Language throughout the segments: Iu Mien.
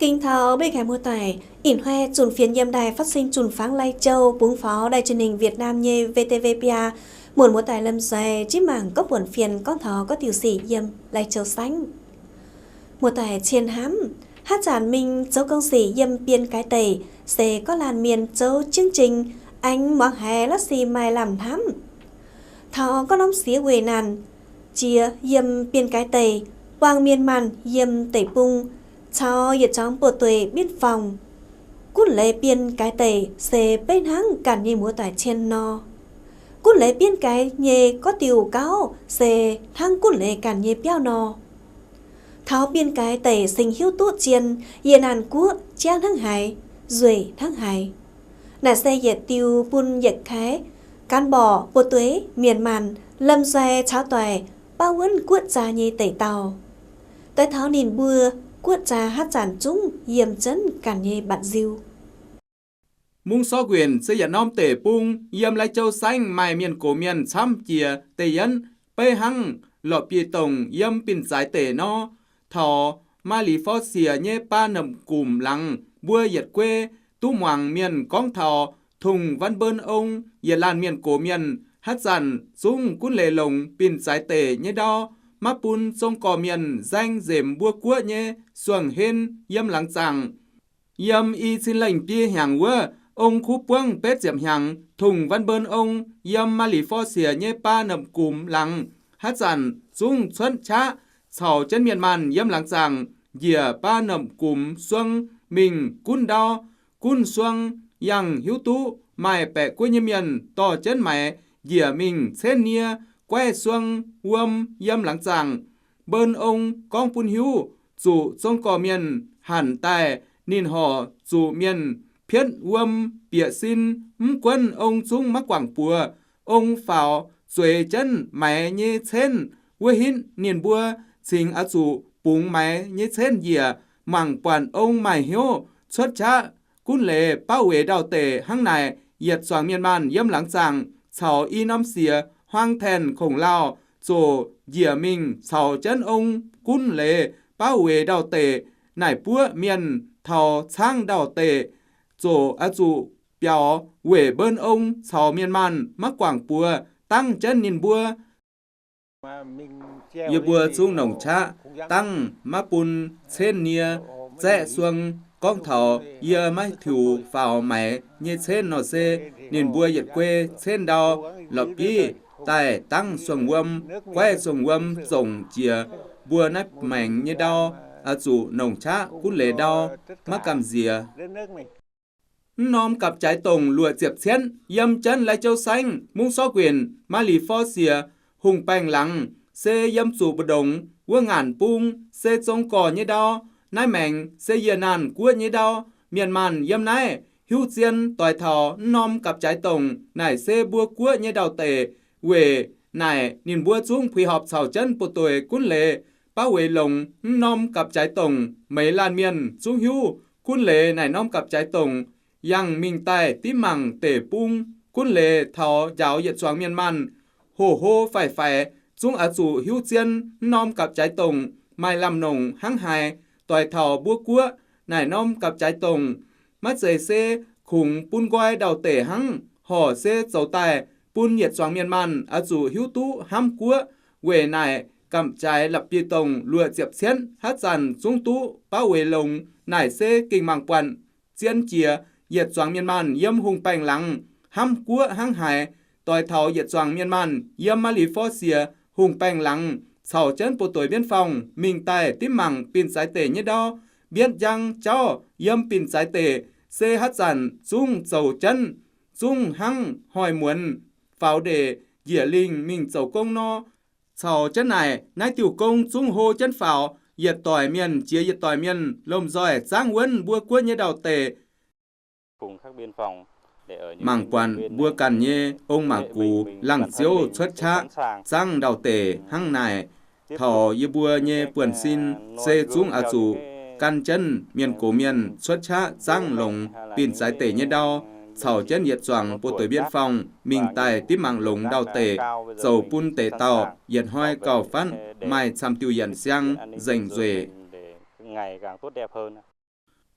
Ging taux mbuo ih kaengx muoz-doic, ih hnoi zunc fienx yiem ndaaih phát sinh zunc fangx Lai Châu bungx faaux đài truyền hình Việt Nam nyei VTV biaa, muonc muoz-doic lomh nzoih zipv mangc gorngv buonc fienx gorngv taux gorngv diuh sic yiem Lai Châu saengv. Muoz-doic cien hnamv, haaix zanc mingh zoux gong sic yiem Biên Cái Tể, se gorngv laanh mienh zoux chương trình aengx muangx haiz la'sic maaih lamh hnamv. Taux gorngv norm siex weic naanc jiex yiem Biên Cái Tể, buangh mienh maanh yiem deic-bung caux yietc zuangx buoz-doic biên phòng. Gunv leiz Biên Cái Tể se beiv hnangv ganh nyei muoz-doic cien nor. Gunv leiz Biên Cái nyei gorngv diuh gauv se hnangv gunv leiz ganh nyei biauv nor. Taux Biên Cái Tể singx hiuv duqv zien, yie naanh guoqv jangv hnangv haaix, nzueic hnangv haaix. Naaiv se yietc diuh bun yietc kaaix cán bộ, buoz-doic, mienh maanh, lomh nzoih caux doic baav wuonv guoqv zaax nyei deic-dauh. Doix taux ninh mbuo guoqv zaax haaix zanc zungv yiem zunv ganh nyei bản diu. Mungv Sorqv Nquenc se yietc norm deic-bung yiem Lai Châu saengv maaih mienh gox mienh camv jiex deix yienv, beiv hnangv lorqc biei dongh yiem Binh Zaaix Deic nor. Taux Mali Forv Siex nyei baa nopc gumc laangz, mbuo yietc guei duqv muangx mienh gorngv taux Thùng Văn Bơn Ông, yietc laanh mienh gox mienh haaix zanc zungv gunv leiz longx Binh Zaaix Deic nyei ndau, maiv bun zong gorx mienh nzaeng nzemx mbuo guoqv nyei suang-hlen yiem laangz zaangc. Yiem i cin lengh biei hnyangx wuov, ong kuv buangv betv ziepc hnyangx, Thùng Văn Bơn Ông yiem Mali Forv Siex nyei baa nopc gumc laangz, haaix zanc zungv cuotv qaqv caux jienv mienh maanh yiem laangz zaangc njiec baa nopc gumc suang mingh gunv ndau. Gunv suang yangh hiuv duqv maaih baeqc guoqv nyei mienh dorh jienv maix njiec mingh cenv nie, guaiv suang wuom yiem laangz zaangc. Bơn Ong gorngv bun hiuv, zuqc zong gorx mienh hanc daaih, ninh horc zuqc mienh pietv wuom bieqc sin, mv gunv ong zungv maiv guangc buoz. Ong faaux zueiz jienv maix nyei cenv wuov hitv ninh mbuo cingx oix zuqc bungx maix nyei cenv njiec. Mangc buatc ong maaih hnyouv cuotv qaqv gunv leiz bauv weic ndau-deic hnangv naaic, yietc zuangx mienh maanh yiem laangz zaangc caux i norm siex huaang taengx kongx lauh zoqc njiec mingh caux jienv ong gunv leiz bauv weic ndau-deic. Naaic buoqv mienh taux caangv ndau-deic zoqc oix zuqc biaux weic Bơn Ong caux mienh maanh maiv guangc buoz dangv jienv ninh mbuo. Yie mbuo zungv nongc qaqv dangv maiv bun cenv nie zaeqv suang. Gorngv taux yie maiv tiux faaux maix nyei cenv nor se, ninh mbuo yietc guei cenv ndau la'bieiv daaih dangv suang wuom, guaiv suang wuom zongc jiex mbuo naaiv maengx nyei ndau, oix zuqc nongc qaqv gunv leiz ndau, maiv gamh nziex. Mv norm gapv-jaaix dongc luoqc ziepc cietv yiem jienv Lai Châu saengv, Mungv Sorqv Nquenc, Mali Forv Siex, Hungh Baengh Laangz, se yiem zuqc mbu'ndongx wuov ngaanc bung, se zong gorx nyei ndau. Naaiv maengx se yie naanh guoqv nyei ndau. Mienh maanh yiem naaiv hiuv zien doix taux mv norm gapv-jaaix dongc naaic se mbuo guoqv nyei ndau-deic. Weic naaic ninh mbuo zungv puix horpc caux jienv buoz-doic gunv leiz bauv weic longx. Mv norm gapv-jaaix dongc meix laanh mienh zungv hiuv gunv leiz naaic norm gapv-jaaix dongc yangh mingh daaih dimv mangc deic-bung gunv leiz taux njaaux yietc zuangx mienh maanh hoqc hlo faix-faix zungv oix zuqc hiuv zien mv norm gapv-jaaix dongc maaih lamh longc hnangv haaix. Doix taux mbuo guoqv naaic norm gapv-jaaix dongc maiv zeiz se kungx bun nqoi ndau-deic hnangv, horc se zoux daaih bun yietc zuangx mienh maanh oix zuqc hiuv duqv hnamv guoqv. Weic naaic gamh jaaix la'bieiv-dongh luoqc ziepc cietv haaix zanc zungv duqv bauv weic longx. Naaic se gengh mangc buatc zien jiex yietc zuangx mienh maanh yiem Hungh Baengh Laangz hnamv guoqv hnangv haaix. Doix taux yietc zuangx mienh maanh yiem Mali Forv Siex, Hungh Baengh Laangz caux jienv buoz-doic mienv-forng mingh daaih dimv mangc Binh Zaaix Deic nyei ndau. Mbietv njang jauv yiem Binh Zaaix Deic se haaix zanc zungv zoux jienv, zungv hnangv hnoi-muonz faaux ndeic njiec lingh mingh zoux gong nor. Caux jienv naaic, naaiv diuh gong zungv hlo jienv faaux, yietc doic mienh jiex yietc doic mienh lomh nzoih zangv wuonv mbuo guoqv nyei ndau-deic. Mangc buatc mbuo ganh nyei ong-maac gux, laangz ziouv cuotv qaqv zangv ndau-deic hnangv naaic. Taux yie mbuo nyei buonv-sin se zungv oix zuqc gan jienv mienh gox mienh cuotv qaqv zangv longx Binh Zaaix Deic nyei ndau, caux jienv yietc zuangx buoz-doic mienv-forng mingh daaih dimv mangc longx ndau-deic, zoux bun deic-dauh yietc hnoi gauh fatv maaih camv diuh yienc siang nzengc nzueic.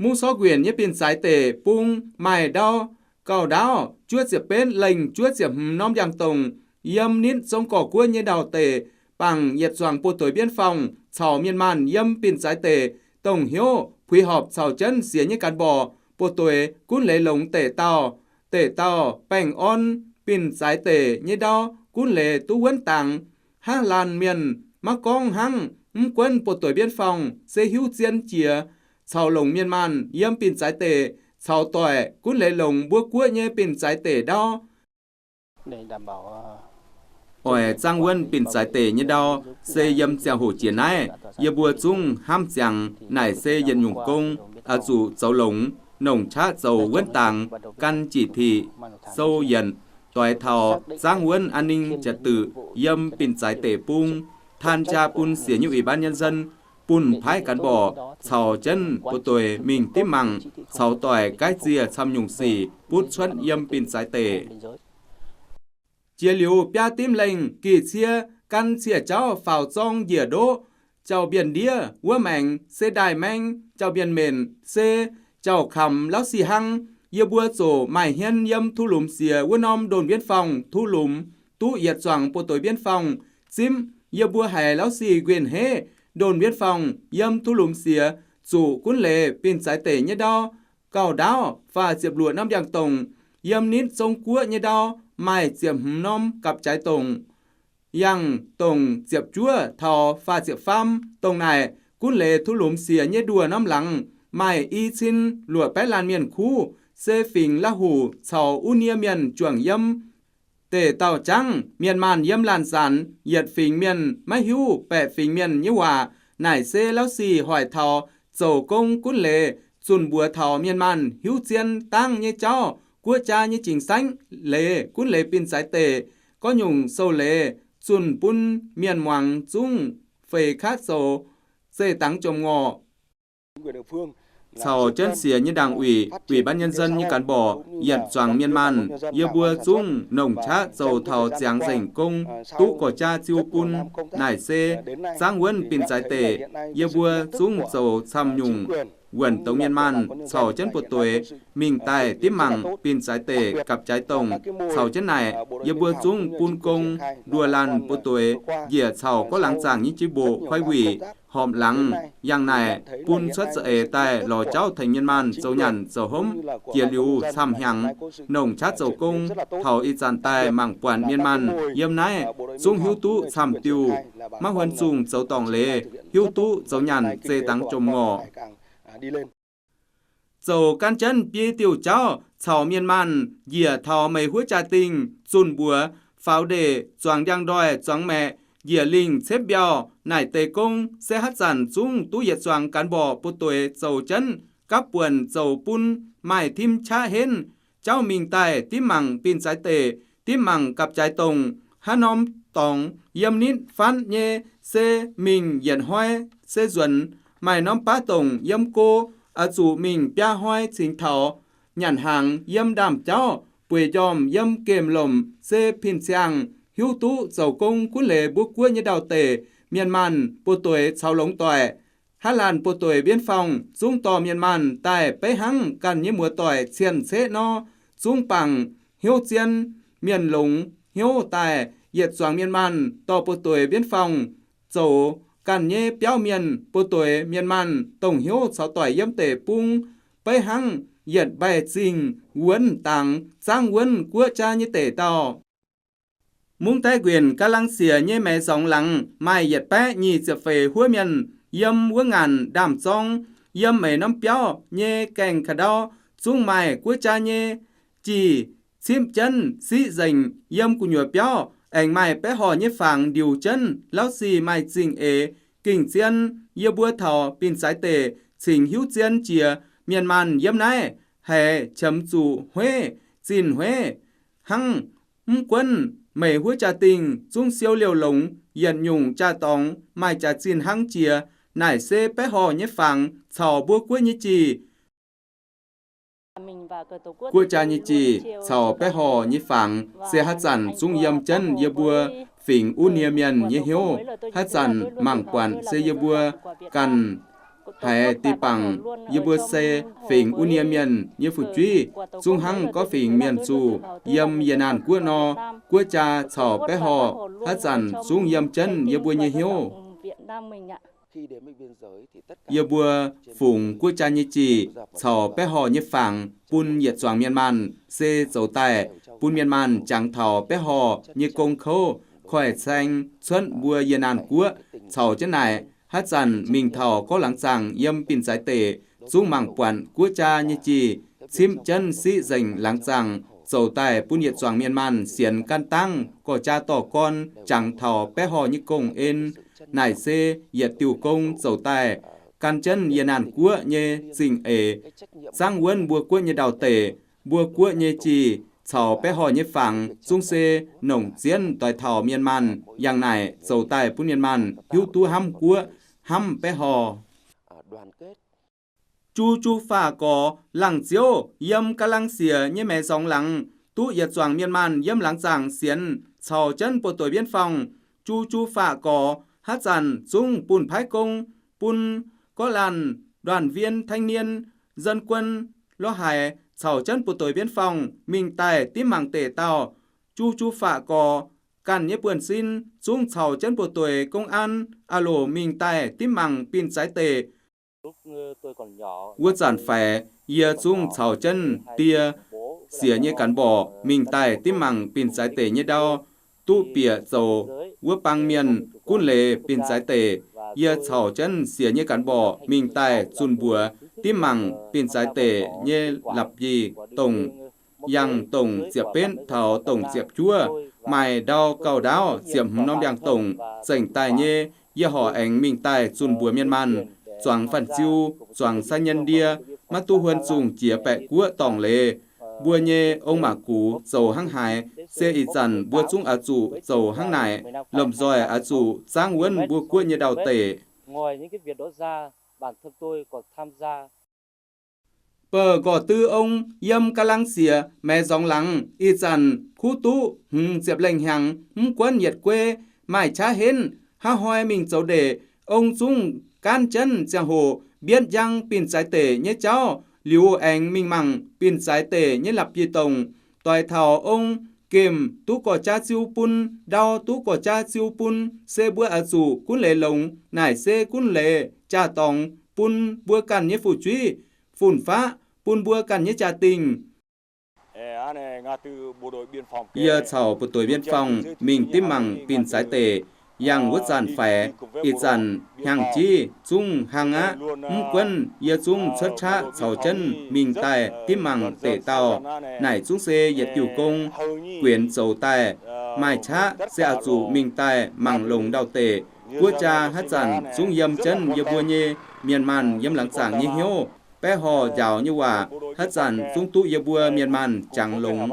Mungv Sorqv Nquenc nyei Bin Zaaix Deic Bung maaih ndau gauh ndaauv juov ziepc betv lengh juov ziepc hmz norm ndiangx-dongh yiem nitv zong gorx-guoqv nyei ndau-deic, bangc yietc zuangx buoz-doic mbienv forng caux mienh maanh yiem Bin Zaaix Deic dongh hnyouv puix horpc caux jienv siex nyei การบ่ buoz-doic gunv leiz longx deic dauh, deic dauh baengh orn Bin Zaaix Deic nyei ndau gunv leiz duqv wuonv dangx. Hnangv laanh mienh maiv gorngv hnangv, mv gunv buoz-doic mbienv forng se hiuv zien jiex caux longc mienh maanh yiem Bin Zaaix Deic caux doic gunv leiz longx mbuo guoqv nyei Bin Zaaix Deic ndau. Oix zangv wuonv Bin Zaaix Deic nyei ndau se yiem ziangh hoc jiex naaiv yie mbuo zungv hnamv ziangx naaic se yietc nyungc gong, oix zuqc zoux longx, nongc qaqv zoux wuonv dangx gan jic tiqv sou yienc, doix taux zangv wuonv an ninh jatv duqv yiem Bin Zaaix Deic Bung, taan jaa bun siex nyungc ih ban nyei nzon, bun paaiv การบ่ caux jienv buoz-doic mingh dimv mangc caux doic gaaiv ziec camv nyungc sic butv cuotv yiem Bin Zaaix Deic. Jiex liuz biaa dimv lengh gih cie gan cie jauv faaux zorng njiec ndoqv, jauv-mbienv ndiev wuov maengx se ndaaih maeng, jauv-mbienv menc se jauv-kamx lauv sic hnangv. Yie mbuo zoqc maaih hmien yiem ธรรมเนียม siex wuov norm โดรน mbienv forng ธรรมเนียม duqv yietc zuangx buoz-doic mbienv forng zimv. Yie mbuo haiz lauv sic nquenc hleiv โดรน mbienv forng yiem ธรรมเนียม siex zuqc gunv leiz Bin Zaaix Deic nyei ndau gauh ndaauv faah ziepc luoqc norm ndiangx-dongh. Yiem nitv zong guoqv nyei ndau maaih ziepc hmz norm gapv-jaaix dongh. Yangh dongh ziepc juov taux faah ziepc faam dongh naaic gunv leiz ธรรมเนียม siex nyei nduoh norm laangz maaih i cin luoqc baeqv laanh mienh kuv, se fingx La'huc caux Wuov Nie Mienh juangc yiem. Deic dauh jangv mienh maanh yiem laanh zanc yietc fingx mienh maiv hiuv baeqc fingx mienh nyei waac. Naaic se lauv sic hoic taux zoux gong gunv leiz zunh mbuox taux mienh maanh hiuv zien dangv nyei jauv, guoqv jaa nyei jingx saengv leiz gunv leiz Bin Zaaix Deic, gorngv nyungc sou leiz zunh bun mienh muangx zungv feix kaav zoux zeih dangx jomc ngorc. Caux jienv siex nyei đảng ủy, ủy ban nhân dân nyei การบ่ yietc zuangx mienh maanh, yie mbuo zungv nongc qaqv zoux taux ziangx nzengc gong, duqv gorx-jaa ziu bun. Naaic se zangv wuonv Bin Zaaix Deic, yie mbuo zungv zoux camv nyungc wuonc douz mienh maanh caux jienv buoz-doic mingh daaih dimv mangc Bin Zaaix Deic gapv-jaaix dongh. Caux jienv naaic, yie mbuo zungv bun gong nduoh laanh buoz-doic njiec caux gorngv laangz zaangc nyei jie mboqc koi wuic horpc laangz. Yangh naaic bun cuotv za'eix daaih lorz jauv tengx mienh maanh zoux nyanc zoux hopv. Jiex liuz camv hnyangx, nongc qaqv zoux gong taux ih zanc daaih mangc buatc mienh maanh yiem naaiv zungv hiuv duqv camv diuh, maiv huon zungh zoux dorngc leiz, hiuv duqv zoux nyanc zeih dangx jomc ngorc. Zoux gan jienv biei diuh jauv caux mienh maanh njiec taux meih huov jaa-dingh zunh mbuox faaux ndeic zuangx ndiangx-ndoih zuangx maeqc njiec lingh cetv mbiauh. Naaic deix gong se haaix zanc zungv duqv yietc zuangx การบ่ buoz-doic zoux jienv gapv buonc zoux bun maaih tim qaqv henv jauv mingh daaih dimv mangc Bin Zaaix Deic, dimv mangc gapv-jaaix dongh. Haaix norm dorngx yiem nitv fatv nyei se mingh yietc hnoi se nzuonx. Maaih norm baav dongh yiem go, oix zuqc mingh biaa hnoi cingx taux. Nyanc hnaangx yiem ndaamv-jauv, bueix njormh yiem gemh lomc se pin-ciangh. Hiuv duqv zoux gong gunv leiz mbuo guoqv nyei ndau-deic, mienh maanh buoz-doic caux longx doic. Haaix laanh buoz-doic mbienv faung zungv dorh mienh maanh daaih beiv hnangv ganh nyei muoz-doic cien-ceqv nor. Zungv bangc hnyouv zien, mienh longx hnyouv daaih yietc zuangx mienh maanh dorh buoz-doic mbienv faung zoux ganh nyei biauv mienh. Buoz-doic mienh maanh dongh hnyouv caux doic yiem deic bung beiv hnangv yietc mbaih zingh wuonv dangx zangv wuonv guoqv jaa nyei deic dauh. Mungv Daiv Nquenc Ga'lang Siec nyei maengx zorngx laangz maaih yietc baeqv nyic ziepc feix huov mienh yiem wuov ngaanc ndaamv-zorng. Yiem meix norm biauv nyei gaengh ka'ndau zungv maaih guoqv jaa nyei jih cimv jienv siqv nzengc. Yiem gu'nyuoz biauv aengx maaih baeqv horh nyei fangx ndiux jienv. Lauv sic maaih zingh eix gingh zien. Yie mbuo taux Bin Zaaix Deic cingx hiuv zien jiex mienh maanh yiem naaiv haiz qiemx zuqc hueiv zinh hueiv hnangv. Mv gunv meih huov jaa-dingh zungv siou liouh longx, yietc nyungc jaa-dorngx maaih jaax zinh hnangv jiex. Naaic se baeqv horh nyei fangx caux mbuo guoqv nyei jih. Guoqv jaa nyei jih caux baeqv horh nyei fangx se haaix zanc zungv yiem jienv yie mbuo fingx Wuov Nie Mienh nyei hnyouv. Haaix zanc mangc buatc se yie mbuo ganh haiz dih bangc. Yie mbuo se fingx wuov nyei mienh nyei fu'jueiv, zungv hnangv gorngv fingx mienh zuqc yiem yie naanh guoqv nor, guoqv jaa caux baeqv horh haaix zanc zungv yiem jienv yie mbuo nyei hnyouv. Yie mbuo fungx guoqv jaa nyei jih caux baeqv horh nyei fangx bun yietc zuangx mienh maanh se zoux daaih bun mienh maanh jangx taux baeqv horh nyei gong kouv, koiv-saeng cuotv mbuo yie naanh guoqv. Caux jienv naaic, haaix zanc mingh taux gorngv laangz zaangc yiem Bin Zaaix Deic, zungv mangc buatc guoqv jaa nyei jih cimv jienv siqv nzengc laangz zaangc, zoux daaih bun yietc zuangx mienh maanh sienx gan dangv gorx-jaa dorh gorn jangx taux baeqv horh nyei gong-en. Naaic se yietc diuh gong zoux daaih gan jienv yie naanh guoqv nyei zingh eix, zangv wuonv mbuo guoqv nyei ndau-deic. Mbuo guoqv nyei jih caux baeqv horh nyei fangx zungv se nongc zienv doix taux mienh maanh. Yangh naaic zoux daaih bun mienh maanh hiuv duqv hnamv guoqv, hnamv baeqv horh. Ju Ju Faqv Gorx, Laangz Ziouv yiem Ga'lang Siex nyei maengx nzorngx laangz, duqv yietc zuangx mienh maanh yiem laangz zaangc sienx caux jienv buoz-doic bienv forng. Ju Ju Faqv Gorx haaix zanc zungv bun paaiv gong, bun gorqv laanh, đoàn viên, thanh niên, dân quân, lorz haic caux jienv buoz-doic bienv forng mingh daaih dimv mangc deic dauh. Ju Ju Faqv Gorx ganh nyei buonv-sin zungv caux jienv buoz-doic công an aah loc mingh daaih dimv mangc Bin Zaaix Deic. Wuov zanc faix, yie zungv caux jienv die, siex nyei ganh mborqc mingh daaih dimv mangc Bin Zaaix Deic nyei ndau, duqv bieqc zoux wuov bang mienh gunv leiz Bin Zaaix Deic. Yie caux jienv siex nyei ganh mborqc mingh daaih zunh mbuox dimv mangc Bin Zaaix Deic nyei la'bieiv dongc, yangh dongc ziepc betv taux dongc ziepc juov, maaih ndau gauh ndaauv ziepc hmz norm ndiangx-dongc zengc daaih nyei. Yie horc aengx mingh daaih zunh mbuox mienh maanh, zuangx fanh ziu, zuangx sai nyien ndie, maiv duqv huon zungh jiex baeqc guoqv dorngc leiz. Mbuo nyei ong-maac gux zoux hnangv haaix, se ih zanc mbuo zungv oix zuqc zoux hnangv naaic, lomh nzoih oix zuqc zaangv wuonv mbuo guoqv nyei ndau-deic. Bouh Nqorc Dui Ong yiem Ga'lang Siex maengx nzorngx laangz, ih zanc kuv duqv hmz ziepc lengh hnyangx, mv gunv yietc guei maaih qaqv henv, haav hnoi mingh zoux ndeic, ong zungv gaanv jienv ziangh hoc mbienv njang Bin Zaaix Deic nyei jauv, liuz aengx mingh mangc Bin Zaaix Deic nyei la'bieiv dongc, doix taux ong gemh duqv gorx-jaa ziu bun, ndau duqv gorx-jaa ziu bun, se mbuo oix zuqc gunv leiz longx. Naaic se gunv leiz jaa-dorngx bun mbuo ganh nyei fu'jueiv fun-faqv, bun mbuo ganh nyei jaa-dingh. Yie caux buoz-doic biên phòng mingh dimv mangc Bin Zaaix Deic, yangh wuov zanc faix, ih zanc hnyangx-jiv zungv hlang aqv. Mv gunv yie zungv cuotv qaqv caux jienv mingh daaih dimv mangc deic dauh. Naaic zungv se yietc diuh gong, guenx zoux daaih. Maaih qaqv se oix zuqc mingh daaih mangc longx ndau-deic. Guoqv jaa haaix zanc zungv yiem jienv yie mbuo nyei mienh maanh yiem laangz zaangc nyei hnyouv. Baeqv horh njaaux nyei waac haaix zanc zungv duqv yie mbuo mienh maanh jangx longx.